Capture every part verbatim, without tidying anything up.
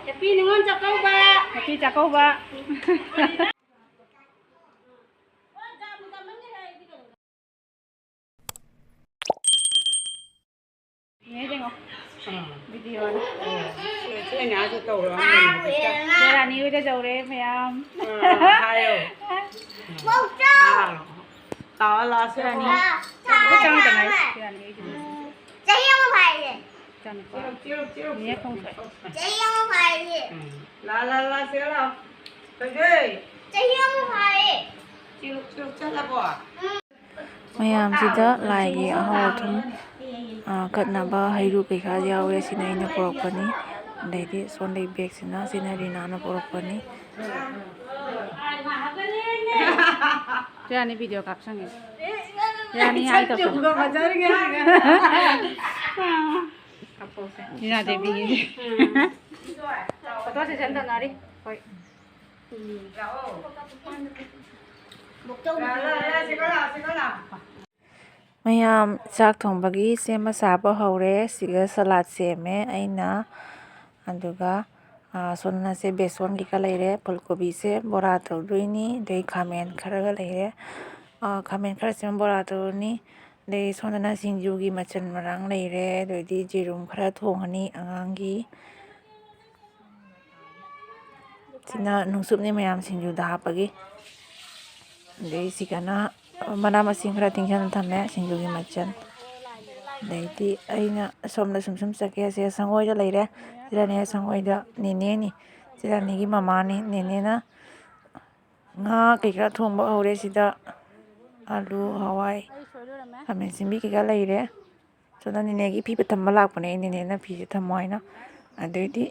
Happy Ningol Chakkouba. Happy ꯆꯥꯛꯀꯧꯕ꯫ ꯌꯦꯡꯉꯣ, ꯌꯦꯡꯉꯣ꯫ ꯑꯥ꯫ ꯚꯤꯗꯤꯑꯣꯗ꯫ ꯑꯣ꯫ ꯁꯤ, ꯁꯤ ꯑꯩꯅ ꯑꯥꯗ ꯇꯧꯔꯣ ꯍꯥꯏꯕꯅꯤ ꯍꯧꯖꯤꯛꯇ꯫ ꯔꯥꯅꯤ ꯍꯣꯏꯗ ꯌꯧꯔꯦ ꯃꯌꯥꯝ꯫ ꯑꯥ, ꯍꯥꯏꯌꯣ꯫ ꯑꯥ꯫ ꯂꯥꯛꯑꯣ, ꯂꯥꯛꯑꯣ, ꯁꯤ ꯔꯥꯅꯤ꯫ ꯂꯥꯛꯑꯣ꯫ ꯆꯪꯗ ꯉꯥꯏꯔꯤ꯫ ꯔꯥꯅꯤ ꯍꯣꯏꯗ꯫ ꯆꯍꯤ ꯑꯃ ꯐꯥꯔꯦ꯫ ꯏꯆꯥꯅꯨꯄꯥ꯫ ꯆꯦꯜꯂꯨ, ꯆꯦꯜꯂꯨ, ꯆꯦꯜꯂꯨ꯫ ꯅꯦꯅꯦ ꯈꯣꯡꯁꯥꯏ꯫ ꯆꯍꯤ ꯑꯃ ꯐꯥꯔꯦ꯫ ꯎꯝ꯫ ꯂꯥ, ꯂꯥ, ꯂꯥ, ꯆꯦꯜꯂꯣ꯫ ꯊꯣꯏꯊꯣꯏ꯫ ꯆꯍꯤ ꯑꯃ ꯐꯥꯔꯦ꯫ ꯆꯦꯜꯂꯨ, ꯆꯦꯜꯂꯨ, ꯆꯠꯂꯕꯣ? ꯎꯝ꯫ ꯃꯌꯥꯝꯁꯤꯗ ꯂꯥꯏꯒꯤ ꯑꯍꯥꯎ ꯑꯊꯨꯝ, ꯑ, ꯀꯠꯅꯕ ꯍꯩꯔꯨꯛ ꯀꯩꯀꯥ ꯌꯥꯎꯋꯦ꯫ ꯁꯤꯅ ꯑꯩꯅ ꯄꯨꯔꯛꯄꯅꯤ꯫ ꯑꯗꯩꯗꯤ ꯁꯣꯝꯗꯩ ꯕꯦꯒꯁꯤꯅ, ꯁꯤꯅ ꯔꯤꯅꯥꯅ ꯄꯨꯔꯛꯄꯅꯤ꯫ ꯔꯥꯅꯤ ꯚꯤꯗꯤꯑꯣ ꯀꯥꯞꯁꯪꯉꯦ꯫ ꯔꯥꯅꯤ ꯍꯥꯏ ꯇꯧꯁꯜꯂꯣ꯫ ꯔꯤꯅꯥ ꯗꯦꯕꯤꯒꯤ꯫ ꯐꯣꯇꯣ ꯁꯦꯁꯟ ꯇꯧꯅꯔꯤ꯫ ꯍꯣꯏ꯫ ꯃꯌꯥꯝ ꯆꯥꯛ ꯊꯣꯡꯕꯒꯤ ꯁꯦꯝꯕ ꯁꯥꯕ ꯍꯧꯔꯦ꯫ ꯁꯤꯒ ꯁꯂꯥꯠ ꯁꯦꯝꯃꯦ ꯑꯩꯅ꯫ ꯑꯗꯨꯒ, ꯑ, ꯁꯣꯝꯅꯁꯦ ꯕꯦꯁꯣꯟ ꯀꯩꯀꯥ ꯂꯩꯔꯦ꯫ ꯐꯨꯜ ꯀꯣꯕꯤꯁꯦ ꯕꯣꯔꯥ ꯇꯧꯗꯣꯏꯅꯤ꯫ ꯑꯗꯩ ꯈꯥꯃꯦꯟ ꯈꯔꯒ ꯂꯩꯔꯦ꯫ ꯑ, ꯈꯥꯃꯦꯟ ꯈꯔꯁꯤꯃ ꯕꯣꯔꯥ ꯇꯧꯔꯅꯤ꯫ ꯑꯗꯩ ꯁꯣꯝꯗꯅ ꯁꯤꯡꯖꯨꯒꯤ ꯃꯆꯜ ꯃꯔꯥꯡ ꯂꯩꯔꯦ꯫ ꯑꯗꯩꯗꯤ ꯌꯦꯔꯨꯝ ꯈꯔ ꯊꯣꯡꯉꯅꯤ ꯑꯉꯥꯡꯒꯤ꯫ ꯁꯤꯅ ꯅꯨꯡꯁꯨꯞꯅꯤ ꯃꯌꯥꯝ ꯁꯤꯡꯖꯨꯗ ꯍꯥꯞꯄꯒꯤ꯫ ꯑꯗꯩ ꯁꯤꯒꯅ ꯃꯅꯥ ꯃꯁꯤꯡ ꯈꯔ ꯇꯤꯡꯁꯤꯟꯅ ꯊꯝꯃꯦ ꯁꯤꯡꯖꯨꯒꯤ ꯃꯆꯜ꯫ ꯑꯗꯩꯗꯤ ꯑꯩꯅ ꯁꯣꯝꯗ ꯁꯨꯝ ꯁꯨꯝ ꯆꯠꯀꯦ꯫ ꯁꯦ ꯁꯪꯒꯣꯏꯗ ꯂꯩꯔꯦ꯫ ꯁꯤꯗꯅꯦ ꯁꯪꯒꯣꯏꯗ ꯅꯦꯅꯦꯅꯤ꯫ ꯁꯤꯗ ꯅꯦꯒꯤ ꯃꯃꯥꯅꯤ꯫ ꯅꯦꯅꯦꯅ ꯉꯥ ꯀꯩꯀꯥ ꯊꯣꯡꯕ ꯍꯧꯔꯦ ꯁꯤꯗ꯫ ꯑꯂꯨ, ꯍꯋꯥꯏ, ꯈꯥꯃꯦꯟ ꯑꯁꯤꯟꯕꯤ ꯀꯩꯀꯥ ꯂꯩꯔꯦ꯫ ꯁꯣꯝꯗ ꯅꯦꯅꯦꯒꯤ ꯐꯤ ꯊꯝꯕ ꯂꯥꯛꯄꯅꯦ꯫ ꯅꯦꯅꯦꯅ ꯐꯤꯁꯦ ꯊꯝꯃꯣ ꯍꯥꯏꯅ꯫ ꯑꯗꯩꯗꯤ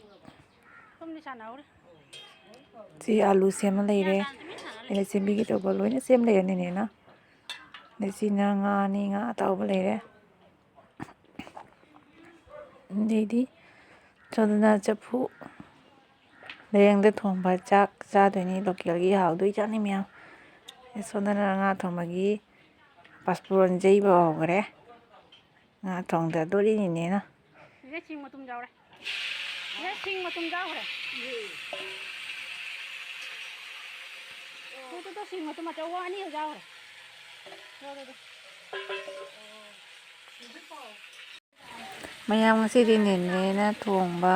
ꯁꯤ ꯑꯂꯨ ꯁꯦꯝꯃ ꯂꯩꯔꯦ꯫ ꯑꯩꯅ ꯁꯦꯝꯕꯤꯒꯦ ꯇꯧꯕ ꯂꯣꯏꯅ ꯁꯦꯝ ꯂꯩꯔꯦ ꯅꯦꯅꯦꯅ꯫ ꯑꯗꯩ ꯁꯤꯅ ꯉꯥꯅꯤ, ꯉꯥ ꯑꯇꯥꯎꯕ ꯂꯩꯔꯦ꯫ ꯑꯗꯩꯗꯤ ꯁꯣꯝꯗꯅ ꯆꯐꯨ ꯂꯩꯔꯪꯗ ꯊꯣꯡꯕ ꯆꯥꯛ ꯆꯥꯗꯣꯏꯅꯤ꯫ ꯂꯣꯀꯦꯜꯒꯤ ꯍꯥꯎꯗꯣꯏ ꯆꯥꯛꯅꯤ ꯃꯌꯥꯝ꯫ ꯁꯣꯝꯗꯅ ꯉꯥ ꯊꯣꯡꯕꯒꯤ ꯄꯥꯁꯄꯣꯔꯟ ꯌꯩꯕ ꯍꯧꯈ꯭ꯔꯦ꯫ ꯉꯥ ꯊꯣꯡꯗꯗꯣꯔꯤ ꯅꯦꯅꯦꯅ꯫ ꯁꯤꯗ ꯆꯤꯡ ꯃꯇꯨꯝ ꯌꯥꯎꯔꯦ꯫ ꯁꯤꯡ ꯃꯇꯨꯝ ꯌꯥꯎꯈ꯭ꯔꯦ꯫ ꯇꯨ, ꯇꯨ, ꯇꯨ, ꯁꯤꯡ ꯃꯇꯨꯝ ꯑꯆꯧꯕ ꯑꯅꯤ ꯌꯥꯎꯈ꯭ꯔꯦ꯫ Two, two, two. ꯃꯌꯥꯝ, ꯉꯁꯤꯗꯤ ꯅꯦꯅꯦꯅ ꯊꯣꯡꯕ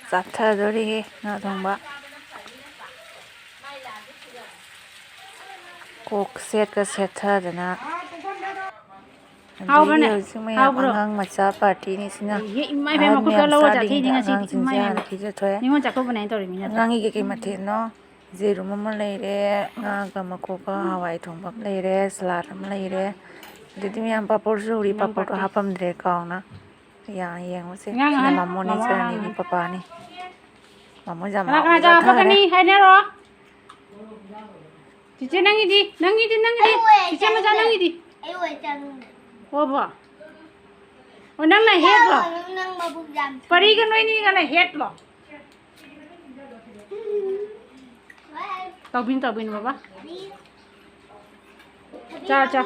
ꯆꯥꯊꯗꯣꯔꯤꯍꯦ, ꯉꯥ ꯊꯣꯡꯕ꯫ ꯀꯣꯛ ꯁꯦꯠꯀ ꯁꯦꯠꯊꯗꯅ꯫ ꯑꯗꯒꯤ ꯍꯥꯎꯕ꯭ꯔꯅꯦ? ꯍꯧꯖꯤꯛ ꯃꯌꯥꯝ ꯍꯥꯎꯕ꯭ꯔꯣ? ꯑꯉꯥꯡ ꯃꯆꯥ ꯄꯥꯔꯇꯤꯅꯤ ꯁꯤꯅ꯫ ꯑꯦ, ꯏꯃꯥ ꯏꯕꯦꯝꯃ, ꯑꯍꯟ ꯈꯨꯠꯇ ꯃꯌꯥꯝ ꯂꯧꯔ ꯆꯥꯊꯩꯅꯤ ꯆꯥꯗ꯭ꯔꯤꯉꯩꯗ ꯑꯉꯥꯡꯁꯤꯡꯁꯦ ꯏꯃꯥ ꯍꯥꯟꯅ ꯏꯕꯦꯝꯃ꯫ ꯄꯤꯖꯊꯣꯛꯑꯦ꯫ ꯅꯤꯉꯣꯜ ꯆꯥꯛꯀꯧꯕꯅꯦ ꯍꯥꯏꯅ ꯇꯧꯔꯤ ꯃꯤ ꯅꯠꯇ꯭ꯔꯥ? ꯑꯉꯥꯡꯒꯤ ꯀꯩꯀꯩ ꯃꯊꯦꯜꯅꯣ? ꯌꯦꯔꯨꯝ ꯑꯃ ꯂꯩꯔꯦ, ꯉꯥꯒ ꯃꯀꯣꯛꯀ, ꯍꯋꯥꯏ ꯊꯣꯡꯕ ꯑꯃ ꯂꯩꯔꯦ, ꯁꯂꯥꯗ ꯑꯃ ꯂꯩꯔꯦ꯫ ꯑꯗꯨꯗꯤ ꯃꯌꯥꯝ ꯄꯥꯄꯣꯔꯁꯨ ꯍꯧꯔꯤ, ꯅꯪ ꯄꯥꯄꯣꯔꯗꯣ ꯄꯥꯔꯇꯤ꯫ ꯍꯥꯄꯝꯗ꯭ꯔꯦ ꯀꯥꯎꯅ꯫ ꯌꯥ-, ꯌꯦꯡꯉꯨꯁꯦ꯫ ꯑꯉꯥꯡ ꯁꯤꯅ ꯑꯍꯟ, ꯃꯃꯣꯅꯦ, ꯃꯃꯥ ꯏꯆꯟ ꯑꯉꯥꯡ ꯑꯅꯤꯒꯤ ꯑꯍꯟ꯫ ꯄꯄꯥꯅꯤ꯫ ꯃꯃꯣ ꯌꯥꯝ ꯀꯅꯥ ꯀꯅꯥ ꯍꯥꯎꯅ ꯆꯥꯕ ꯆꯥꯊꯔꯦ꯫ ꯍꯥꯞꯄꯛꯀꯅꯤ ꯍꯥꯏꯅꯔꯣ꯫ ꯆꯤꯆꯦ ꯅꯪꯒꯤꯗꯤ, ꯅꯪꯒꯤꯗꯤ, ꯅꯪꯒꯤꯗꯤ꯫ ꯑꯩ ꯑꯣꯏ ꯆꯤꯆꯦ ꯃꯆꯥ ꯆꯥꯅꯤꯡꯗꯦ꯫ ꯅꯪꯒꯤꯗꯤ꯫ ꯑꯩ ꯑꯣꯏ ꯆꯥꯅꯤꯡꯗꯦ꯫ ꯑꯣꯕꯣ꯫ ꯑꯣ, ꯅꯪꯅ ꯍꯦꯠꯂꯣ? ꯅꯪ, ꯅꯪ ꯃꯕꯨꯛ ꯌꯥꯝ ꯄꯔꯤꯒ ꯅꯣꯏꯅꯤꯒꯅ ꯍꯦꯠꯂꯣ? ꯇꯧꯕꯤꯅꯨ, ꯇꯧꯕꯤꯅꯨ, ꯕꯕꯥ꯫ ꯆꯥ, ꯆꯥ꯫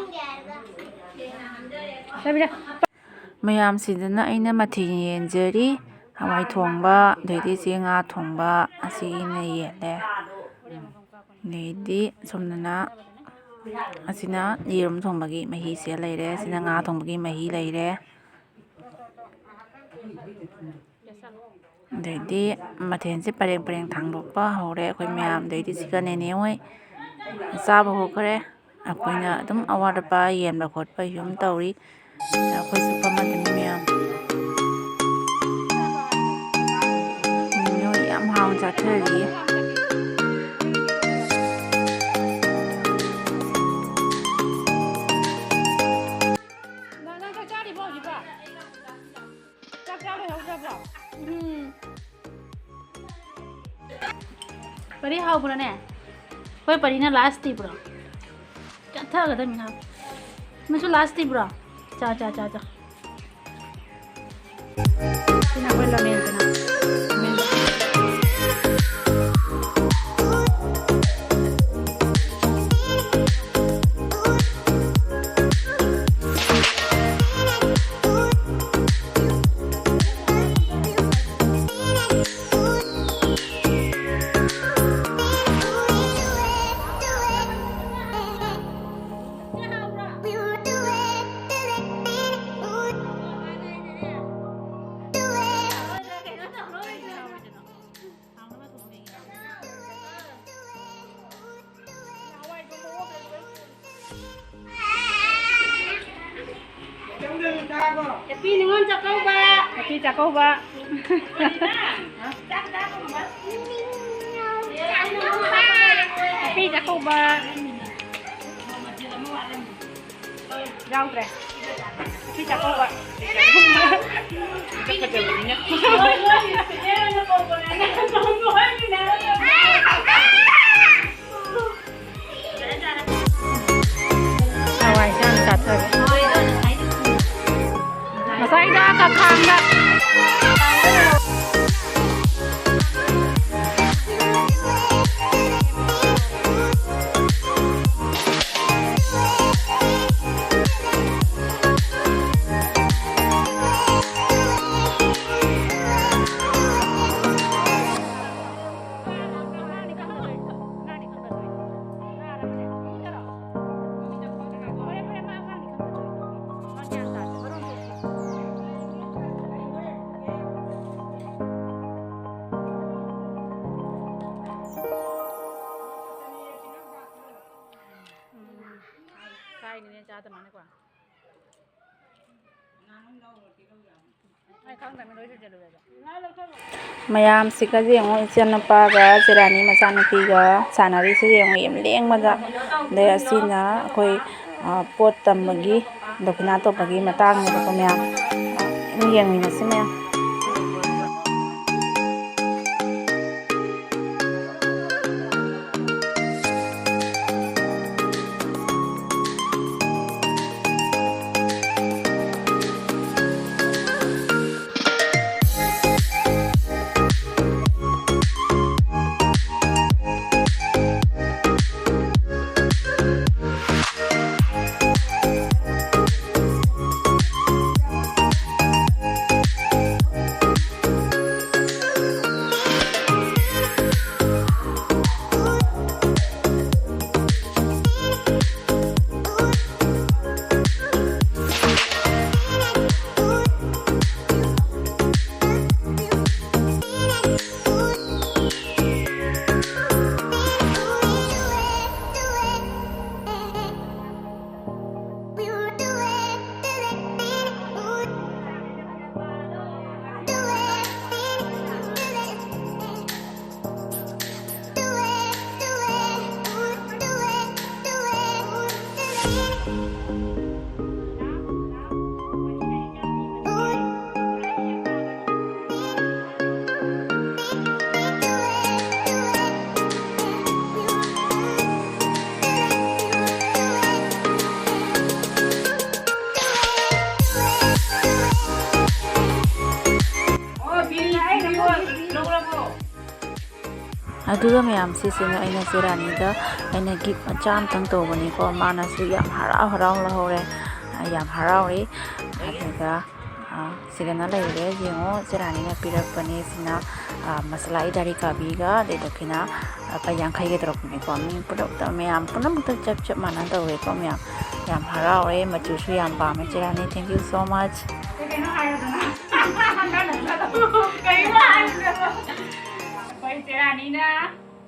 ꯆꯥꯕꯤꯔꯣ꯫ ꯃꯌꯥꯝꯁꯤꯗꯅ ꯑꯩꯅ ꯃꯊꯦꯜ ꯌꯦꯟꯖꯔꯤ꯫ ꯍꯋꯥꯏ ꯊꯣꯡꯕ, ꯑꯗꯩꯗꯤ ꯆꯦ ꯉꯥ ꯊꯣꯡꯕ, ꯑꯁꯤ ꯑꯩꯅ ꯌꯦꯜꯂꯦ꯫ ꯑꯗꯩꯗꯤ ꯁꯣꯝꯗꯅ, ꯑꯁꯤꯅ ꯌꯦꯔꯨꯝ ꯊꯣꯡꯕꯒꯤ ꯃꯍꯤꯁꯦ ꯂꯩꯔꯦ, ꯑꯁꯤꯅ ꯉꯥ ꯊꯣꯡꯕꯒꯤ ꯃꯍꯤ ꯂꯩꯔꯦ꯫ ꯑꯗꯩꯗꯤ ꯃꯊꯦꯜꯁꯦ ꯄꯔꯦꯡ ꯄꯔꯦꯡ ꯊꯥꯡꯗꯣꯛꯄ ꯍꯧꯔꯦ ꯑꯩꯈꯣꯏ ꯃꯌꯥꯝ꯫ ꯑꯗꯩꯗꯤ ꯁꯤꯒ ꯅꯦꯅꯦ ꯍꯣꯏ ꯆꯥꯕ ꯍꯧꯈ꯭ꯔꯦ꯫ ꯑꯩꯈꯣꯏꯅ ꯑꯗꯨꯝ ꯑꯋꯥꯠ ꯑꯄꯥ ꯌꯦꯟꯕ ꯈꯣꯠꯄ ꯌꯨꯝ ꯇꯧꯔꯤ꯫ ꯑꯩꯈꯣꯏꯁꯨ ꯐꯝꯃꯗꯣꯏꯅꯤ ꯃꯌꯥꯝ꯫ ꯅꯦꯅꯦ ꯍꯣꯏ ꯌꯥꯝ ꯍꯥꯎꯅ ꯆꯥꯊꯔꯤꯌꯦ꯫ ꯅꯪ, ꯅꯪ ꯆꯥꯛ ꯆꯥꯔꯤꯕꯣ ꯍꯧꯖꯤꯛꯐꯥꯎ? ꯆꯥꯛ ꯆꯥ ꯂꯣꯏꯍꯧꯗ꯭ꯔꯕꯣ? ꯎꯝ꯫ ꯄꯔꯤ ꯍꯥꯎꯕ꯭ꯔꯣꯅꯦ? ꯑꯩꯈꯣꯏ ꯄꯔꯤꯅ ꯂꯥꯁ ꯇꯤꯕ꯭ꯔꯣ? ꯆꯠꯊꯒꯗꯕꯅꯤ ꯍꯥꯏꯕ꯫ ꯅꯪꯁꯨ ꯂꯥꯁ ꯇꯤꯕ꯭ꯔꯣ? ꯆꯥ, ꯆꯥ, ꯆꯥ, ꯆꯥ꯫ ꯁꯤꯅ ꯑꯩꯈꯣꯏ ꯂꯃꯦꯟꯁꯤꯅ꯫ ꯍꯦꯄꯤ ꯅꯤꯉꯣꯜ ꯆꯥꯛꯀꯧꯕ꯫ ꯍꯦꯄꯤ ꯆꯥꯛꯀꯧꯕ꯫ ꯍꯦꯄꯤ ꯆꯥꯛꯀꯧꯕ꯫ ꯌꯥꯎꯗ꯭ꯔꯦ꯫ ꯍꯦꯄꯤ ꯆꯥꯛꯀꯧꯕ꯫ ꯍꯋꯥꯏꯁꯦ ꯌꯥꯝ ꯆꯥꯊꯔꯦ꯫ ꯉꯁꯥꯏꯗ ꯀꯈꯥꯡꯗ꯫ ꯀꯥꯏꯅꯤꯅꯦ ꯆꯥꯗ ꯃꯥꯅꯦꯀꯣ꯫ ꯃꯌꯥꯝꯁꯤꯒ ꯌꯦꯡꯉꯣ, ꯏꯆꯟꯅꯨꯄꯥꯒ ꯆꯤꯔꯥꯅꯤ ꯃꯆꯥꯅꯨꯄꯤꯒ ꯁꯥꯟꯅꯔꯤꯁꯦ ꯌꯦꯡꯉꯣ, ꯌꯥꯝ ꯂꯦꯡꯕꯗ꯫ ꯑꯗꯩ ꯑꯁꯤꯅ ꯑꯩꯈꯣꯏ, ꯑ, ꯄꯣꯠ ꯇꯝꯕꯒꯤ, ꯗꯈꯤꯅꯥ ꯇꯣꯞꯄꯒꯤ ꯃꯇꯥꯡꯅꯦꯕꯀꯣ ꯃꯌꯥꯝ꯫ ꯑꯗꯨꯝ ꯌꯦꯡꯃꯤꯟꯅꯁꯤ ꯃꯌꯥꯝ꯫ ꯑꯗꯨꯒ ꯃꯌꯥꯝ, ꯁꯤꯁꯤꯅ ꯑꯩꯅ ꯆꯦ ꯔꯥꯅꯤꯗ ꯑꯩꯅ ꯒꯤꯐ ꯃꯆꯥ ꯑꯝꯇꯪ ꯇꯧꯕꯅꯤꯀꯣ꯫ ꯃꯥꯅꯁꯨ ꯌꯥꯝ ꯍꯔꯥꯎ ꯍꯔꯥꯎ ꯂꯧꯍꯧꯔꯦ, ꯌꯥꯝ ꯍꯔꯥꯎꯔꯦ꯫ ꯑꯗꯨꯒ, ꯑ, ꯁꯤꯗꯅ ꯂꯩꯔꯦ, ꯌꯦꯡꯉꯣ, ꯆꯦ ꯔꯥꯅꯤꯅ ꯄꯤꯔꯛꯄꯅꯦ꯫ ꯁꯤꯅ, ꯑ, ꯃꯁꯥꯂꯥ ꯏꯗꯥꯔꯤ ꯀꯥꯕꯤꯒ, ꯑꯗꯩ ꯗꯈꯤꯅꯥ ꯂꯨꯄꯥ ꯌꯥꯡꯈꯩꯒ ꯇꯧꯔꯛꯄꯅꯦꯀꯣ꯫ ꯃꯤ ꯄꯨꯂꯞꯇ, ꯃꯌꯥꯝ ꯄꯨꯝꯅꯃꯛꯇ ꯆꯞ ꯆꯞ ꯃꯥꯟꯅ ꯇꯧꯋꯦꯀꯣ꯫ ꯃꯌꯥꯝ ꯌꯥꯝ ꯍꯔꯥꯎꯔꯦ, ꯃꯆꯨꯁꯨ ꯌꯥꯝ ꯄꯥꯝꯃꯦ꯫ ꯆꯦ ꯔꯥꯅꯤ, thank you so much꯫ ꯀꯩꯅꯣ ꯍꯥꯏꯔꯗꯅ꯫ ꯀꯩꯅꯣ ꯍꯥꯏꯔꯗꯅ꯫ ꯑꯩꯈꯣꯏ ꯆꯦ ꯔꯥꯅꯤꯅ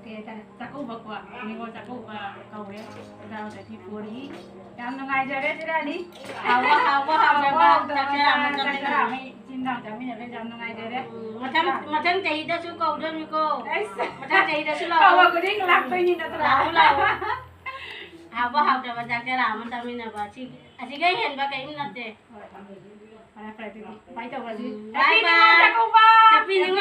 ꯀꯩ ꯍꯥꯏꯇꯥꯔꯦ, ꯆꯥꯛꯀꯧꯕꯀꯣ, ꯅꯤꯉꯣꯜ ꯆꯥꯛꯀꯧꯕ ꯀꯧꯋꯦ꯫ ꯏꯅꯥꯎꯗꯒꯤ ꯄꯨꯔꯤ꯫ ꯌꯥꯝ ꯅꯨꯡꯉꯥꯏꯖꯔꯦ ꯆꯦ ꯔꯥꯅꯤ꯫ ꯍꯥꯎꯕ, ꯍꯥꯎꯕ, ꯍꯥꯎꯗꯕ, ꯍꯥꯎꯗꯕ, ꯆꯥꯛ ꯆꯔꯥ ꯑꯃ ꯆꯥꯛ ꯆꯥꯃꯤꯟꯅꯕ꯫ ꯆꯔꯥ ꯑꯃ ꯏꯆꯤꯟ ꯏꯅꯥꯎ ꯆꯥꯃꯤꯟꯅꯕꯁꯦ ꯌꯥꯝ ꯅꯨꯡꯉꯥꯏꯖꯔꯦ꯫ ꯎꯝ, ꯃꯊꯪ, ꯃꯊꯪ ꯆꯍꯤꯗꯁꯨ ꯀꯧꯗꯣꯏꯅꯤꯀꯣ꯫ ꯑꯩꯁ꯫ ꯃꯊꯪ ꯆꯍꯤꯗꯁꯨ ꯂꯥꯛꯑꯣ꯫ ꯀꯧꯕ ꯈꯨꯗꯤꯡ ꯂꯥꯛꯇꯣꯏꯅꯤ ꯅꯠꯇ꯭ꯔꯥ? ꯂꯥꯛꯑꯣ, ꯂꯥꯛꯑꯣ꯫ ꯍꯥꯎꯕ ꯍꯥꯎꯇꯕ ꯆꯥꯛ ꯆꯔꯥ ꯑꯃ ꯆꯥꯃꯤꯟꯅꯕ꯫ ꯑꯁꯤ, ꯑꯁꯤꯒ ꯍꯦꯟꯕ ꯀꯔꯤꯝ ꯅꯠꯇꯦ꯫ ꯍꯣꯏ, ꯍꯣꯏ꯫ ꯐꯔꯦ, ꯐꯔꯦ, ꯑꯗꯨꯗꯤ꯫ ꯕꯥꯏ ꯇꯧꯔꯁꯤ꯫ ꯎꯝ, ꯍꯦꯄꯤ ꯕꯥꯏ, ꯅꯤꯉꯣꯜ ꯕꯥꯏ꯫ ꯆꯥꯛꯀꯧꯕ! ꯍꯦꯄꯤ ꯅꯤꯉꯣꯜ